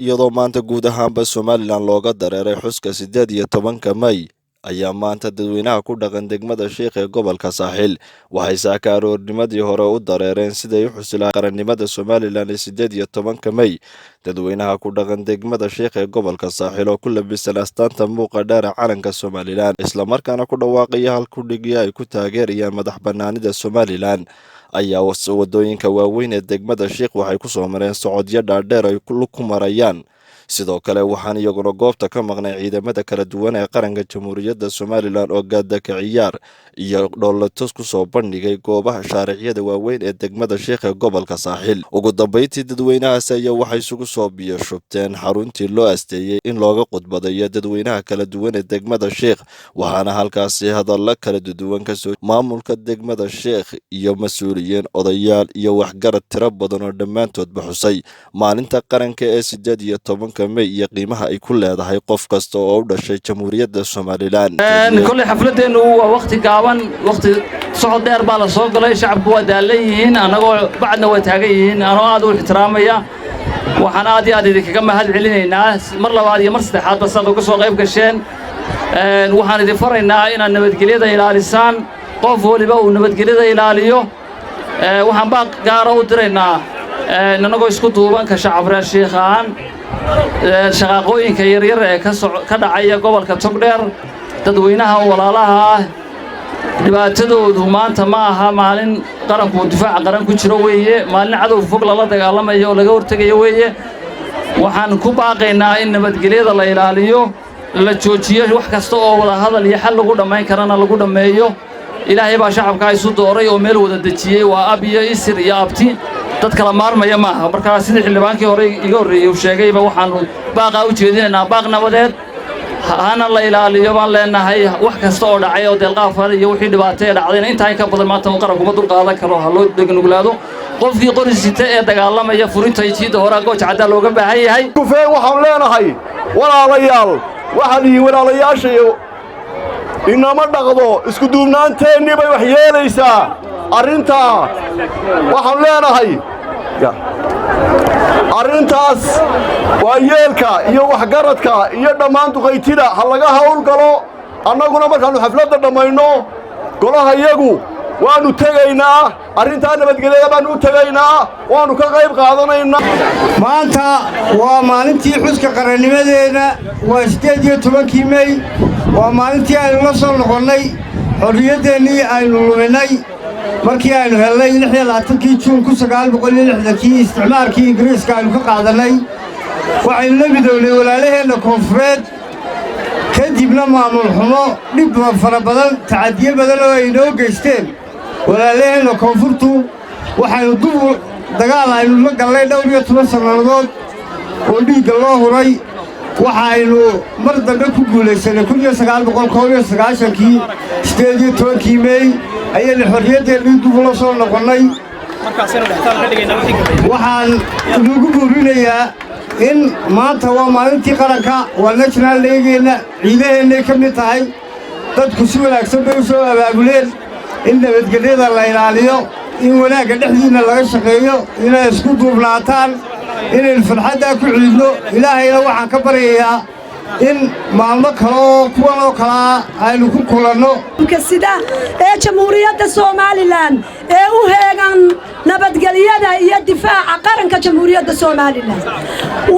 Iyadoo maanta guud ahaanba Somaliland looga dareeray xuska 18-ka May, ayaa maanta dadweynaha ku dhaqan degmada Sheikh ee gobolka Saaxil waxay saaka aroornimadii hore u dareereen siday u xusi lahaa qarannimada Somaliland ee 18-ka May. Dadweynaha ku dhaqan degmada Sheikh ee gobolka Saaxil oo ku labisan astaanta muuqa dheera calanka Somaliland, islamarkaana ku dhawaaqaya halkudhigyo ay ku taageerayaan madax banaanida Somaliland, ayaa wadooyinka waaweyn ee degmada Sheikh waxay kusoo mareen socodyo dhaadheer ay ku marayaan. Sidoo kale waxaan iyaguna goobta ka maqnay ciidamada kala duwan ee qaranka Jamhuuriyadda Somaliland oo gaadaka ciyaar iyo dhoolatus kusoo bandhigay goobaha shaariciyada waaweyn ee degmada Sheikh ee gobolka Saaxil. Ugu dambeyntii dadweynahaasi ayaa waxay isugu soo biyo shubteen xaruntii loo asteeyey in looga khudbadayo dadweynaha kala duwan ee degmada Sheikh, waxaana halkaasi hadallo kala duwan kasoo maamulka degmada Sheikh iyo mas-uuliyiin, odayaal iyo waxgarad tiro badan oo dhammaantoodba xusay maalinta qaranka ee 18-ka May iyo qiimaha ay ku leedahay qof kasta oo u dhashay Jamhuuriyadda Somaliland. Kolley xafladdeennu waa wakhti gaaban, wakhti socod dheer baa la soo galay. Shacabku waa daallan yihiin, annagoo bacdna waa taagan yihiin. Anoo aad u ixtiraamaya, waxaan aad iyo aad idinkaga mahad celinaynaa mar labaad iyo mar saddexaadba sidaad uga soo qayb gasheen. Waxaan idin faraynaa inaad nabadgelyada ilaalisaan, qof waliba uu nabadgelyada ilaaliyo. Waxaan baaq gaara u diraynaa, innagoo isku duuban ka shacab reer Shiikh ahaan, shaqaaqooyinka yaryar ee ka dhacaya gobolka Togdheer. Dadweynaha walaalaha ah dhibaatadoodu maanta ma aha. Maalin qaranku difaaca qaran ku jiro weeye, maalin cadow fog lala dagaalamayo oo laga hortegayo weeye. Waxaan ku baaqaynaa in nabadgelyada la ilaaliyo, la joojiyo wax kasta oo wadahadal iyo xal lagu dhammayn karana lagu dhammeeyo. Ilaahay baa shacabkaa isu dooray oo meel wada dejiyey. Waa ab iyo isir iyo abti, dad kala maarmaya maaha. Markaa sidii xildhibaankii hore iga horreeyey uu sheegayba, waxaannu baaqaa u jeedinaynaa baaq nabadeed, hana la ilaaliyo baan leenahay. Wax kasta oo dhacay oo deelqaafan iyo wixii dhibaato ee dhacdayna, intaa in ka badan maanta qarankuma dul qaadan karo. Ha loo dhegnuglaado. Qofkii qori sita ee dagaalamaya, furinta jiidda horaa Gooja Caddaa looga baahan yahay. Kufeen waxaanu leenahay, walaalayaal, waxaan ihi walaalayaashayo, inama dhaqdo isku duubnaanteennii bay wax yeelaysaa arrintaa. Waxaanu leenahay arrintaas waa yeelka iyo waxgaradka iyo dhammaan duqaytida ha laga hawlgalo. Annaguna markaannu xafladda dhammayno, golaha iyagu waannu tegaynaa, arrintaa nabadgelyada baannu u tegaynaa, waannu ka qayb qaadanaynaa. Maanta waa maalintii xuska qarannimadeenna, waa 18-kii Mey. Waa maalintii aynu la soo noqonnay xorriyaddeenii aynu luminnay markii aynu hellay 26-kii Juun 1960-kii, isticmaalkii Ingiriiska aynu ka qaadannay. Waxaynu la midownay walaalaheenna koonfureed. Kadibna maamul xumo, dhib fara badan, tacadiyo badan oo ay noo geysteen walaalaheenna koonfurtu, waxaynu dub dagaal aynu la gallay dhowr iyo toban sannadood oo dhiigga loo huray. Waxaynu mar dambe ku guulaysannay 1991-kii, 18-kii Meey ayaynu xorriyaddeenii dub ula soo noqonnay. Waxaan inugu buurinayaa in maanta waa maalintii qaranka, waa national day-geenna, ciidaheennay ka mid tahay. Dadku si wanaagsan bay u soo abaabuleen in nabadgelyada la ilaaliyo, in wanaagga dhexdiinna laga shaqeeyo, inay isku duubnaataan, inaynu farxaddaa ku ciidno. Ilaahayna waxaan ka baryayaa in maalmo kale oo kuwan oo kalea aynu ku kulanno. Sida ee Jamhuuriyadda Somaliland ee u heegan nabadgelyada iyo difaaca qaranka Jamhuuriyadda Somaliland,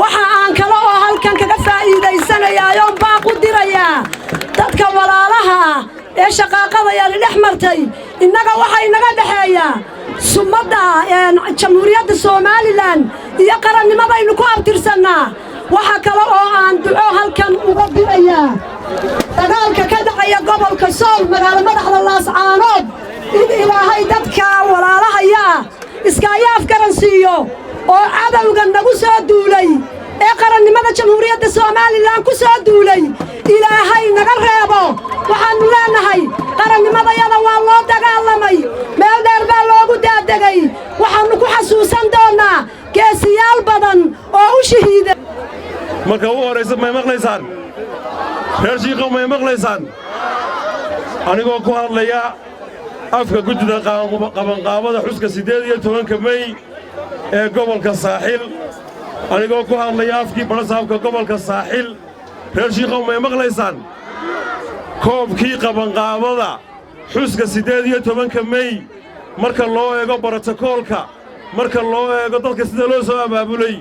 waxa aan kale oo halkan kaga faa'iidaysanayaa oon baaq u dirayaa dadka walaalaha ah ee shaqaaqadayani dhex martay. Innaga waxaa inaga dhexeeyaa sumadda Jamhuuriyadda Somaliland iyo qarannimadaynu ku abtirsannaa. Waxa kale oo aan duco halkan uga dirayaa dagaalka ka dhacaya gobolka Sool, magaalo madaxda Laascaanood, in Ilaahay dadka walaalahayaa iskaayaaf garan siiyo oo cadowga nagu soo duulay ee qarannimada Jamhuuriyadda Somaliland ku soo duulay Ilaahay naga reebo. Waxaannu leennahay, qarannimadayada waa loo dagaalamay, meel dheer baa loogu daadegay. Waxaannu ku xasuusan doonnaa geesiyaal badan oo u shahiiday. Marka ugu horraysa, may maqlaysaan, reer Shiikow? May maqlaysaan? Anigoo ku hadlaya afka guddida qabanqaabada xuska 18-ka Mey ee gobolka Saaxil, Anigoo ku hadlaya afkii badhasaabka gobolka Saaxil, reer Shiikhow, may maqlaysaan? Koobkii qabanqaabada xuska 18-ka Mey, marka loo eego borotokoolka, marka loo eego dadka sida loo soo abaabulay,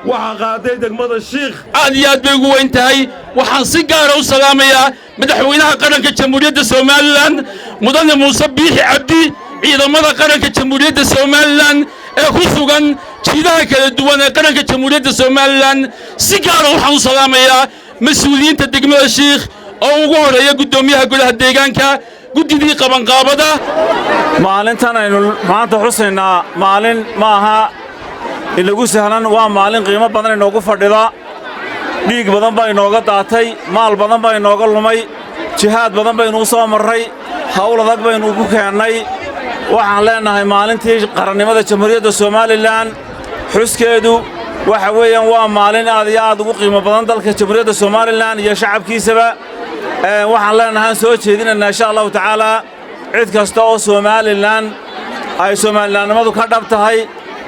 waxaa qaaday degmada Shiikh. Aad iyo aad bay ugu weyn tahay. Waxaan si gaara u salaamayaa madaxweynaha qaranka Jamhuuriyadda Somaliland, Mudane Muuse Biixi Cabdi, ciidamada qaranka Jamhuuriyadda Somaliland ee ku sugan jiidaha kala duwan ee qaranka Jamhuuriyadda Somaliland. Si gaara waxaan u salaamayaa mas-uuliyiinta degmada Shiikh oo ugu horreeya guddoomiyaha golaha deegaanka, guddidii qabanqaabada. Maalintan aynu maanta xusaynaa maalin ma aha inagu sahlan. Waa maalin qiimo badan inoogu fadhida. Dhiig badan baa inooga daatay, maal badan baa inooga lumay, jihaad badan baynu u soo marray, hawl adag baynu ku keennay. Waxaan leennahay, maalintii qarannimada Jamhuuriyadda Somaliland xuskeedu waxa weeyaan waa maalin aad iyo aad ugu qiimo badan dalka Jamhuuriyadda Somaliland iyo shacabkiisaba. Waxaan leennahay, aan soo jeedinaynaa, insha Allahu tacaalaa, cid kasta oo Somaliland ay Somalilandnimadu ka dhab tahay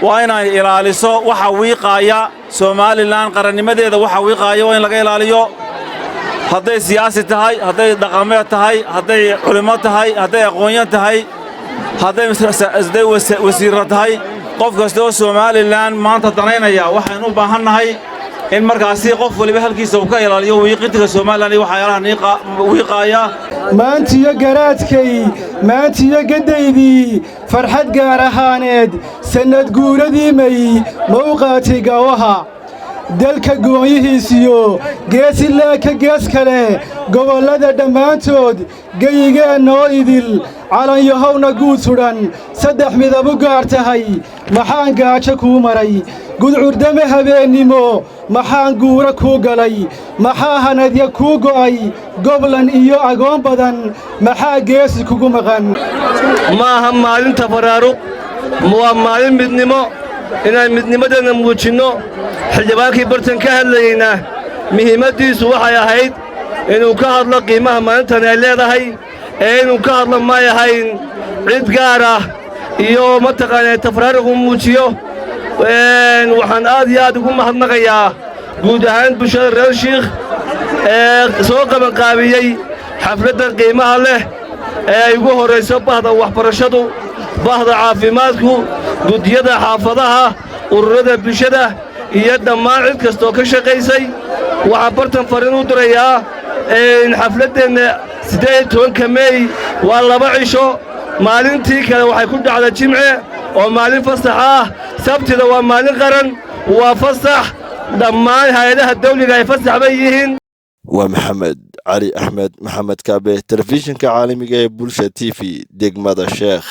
waa inay ilaaliso waxa wiiqaaya Somaliland qarannimadeeda. Waxa wiiqaaya waa in laga ilaaliyo, hadday siyaasi tahay, hadday dhaqameed tahay, hadday culimmo tahay, hadday aqoonyan tahay, hadday wasiirro tahay. Qof kasta oo Somaliland maanta danaynaya, waxaynu u baahan nahay in markaasi qof waliba halkiisa uu ka ilaaliyo wiiqintiga Somaliland iyo waxyaalaha wiiqaaya. Maantiyo garaadkay, maantiyo gaddaydii, farxad gaar ahaaneed, sannad guuradii May ma u qaatay gaawaha dalka goonyihiisiyo gees ilaa ka gees kale, gobollada dhammaantood, geyigeennoo idil, calanyahowna guud sudhan saddex midabu gaar tahay. Maxaan gaajo kuu maray gudcurdame habeennimo? Maxaan guuro kuu galay? Maxaa hanadya kuu go'ay? Goblan iyo agoon badan maxaa geesi kugu maqan? Ma aha maalinta faraaruq, waa maalin midnimo, inaan midnimadeenna muujinno. Xildhibaankii bartan ka hadlayeyna muhiimaddiisu waxay ahayd inuu ka hadlo qiimaha maalintan ay leedahay, ee inuu ka hadlo may ahayn cid gaar ah iyo mataqaanaa tafraaruqu muujiyo. Waxaan aad iyo aad ugu mahadnaqayaa guud ahaan bulshada reer Shiikh ee soo qabanqaabiyey xafladdan qiimaha leh, ee ay ugu horrayso bahda waxbarashadu, bahda caafimaadku, guddiyada xaafadaha, ururada bulshada iyo dhammaan cid kastoo ka shaqaysay. Waxaan bartan farriin u dirayaa, xafladdeenna 18-ka Meey waa 2 cisho. Maalintii kale waxay ku dhacda Jimce oo maalin fasax ah. Sabtida waa maalin qaran, waa fasax. Dhammaan hay-adaha dawliga ay fasax bay yihiin. Waa Maxamed Cali Axmed, Maxamed Kaabe, telefishinka caalamiga ee Bulsha TV, degmada Sheekh.